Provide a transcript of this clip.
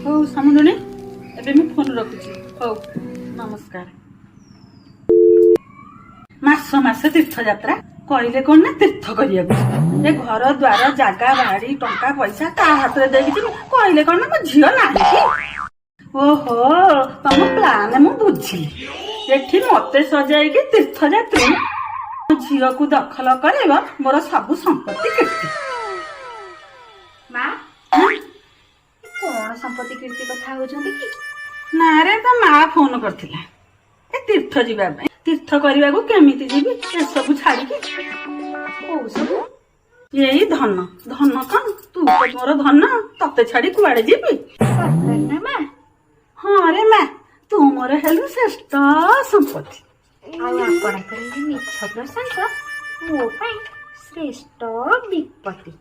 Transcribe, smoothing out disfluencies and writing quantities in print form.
ହଉ ସମୁଦୁଣୀ, ଏବେ ମୁଁ ଫୋନ ରଖୁଛି। ହଉ, ନମସ୍କାର। ମାସ ମାସ ତୀର୍ଥଯାତ୍ରା କହିଲେ କଣ ନା ତୀର୍ଥ କରିବାକୁ ଯିବା। ଏ ଘର ଦ୍ୱାର, ଜାଗା ବାଡି, ଟଙ୍କା ପଇସା କାହା ହାତରେ ଦେଇକି ଯିବି? କହିଲେ କଣ ନା ମୋ ଝିଅ ନାହିଁ କି? ଓହୋ, ତମ ପ୍ଲାନ ମୁଁ ବୁଝିଲି। ଏଠି ମତେ ସଜାଇକି ତୀର୍ଥଯାତ୍ରୀ ମୋ ଝିଅକୁ ଦଖଲ କରେଇବ, ମୋର ସବୁ ସମ୍ପତ୍ତି କୀର୍ତ୍ତି। ମା! ହାଁ? କଣ ସମ୍ପତ୍ତି କୀର୍ତ୍ତି କଥା ହଉଛନ୍ତି କି? ନା ରେ, ତା ମା ଫୋନ କରିଥିଲା ଏ ତୀର୍ଥ ଯିବା ପାଇଁ। ତୀର୍ଥ କରିବାକୁ କେମିତି ଯିବି ଏସବୁ ଛାଡିକି? କୋଉ ସବୁ? ଏଇ ଧନ। ଧନ କଣ, ତୁ ତ ମୋର ଧନ। ତତେ ଛାଡି କୁଆଡେ ଯିବି? ସତରେ ନା ମା? ହଁ ରେ ମା, ତୁ ମୋର ହେଲୁ ଶ୍ରେଷ୍ଠ ସମ୍ପତ୍ତି। ଆଉ ଆପଣଙ୍କର ଏଇ ମିଛ ପ୍ରଶଂସା ମୋ ପାଇଁ ଶ୍ରେଷ୍ଠ ବିପତ୍ତି।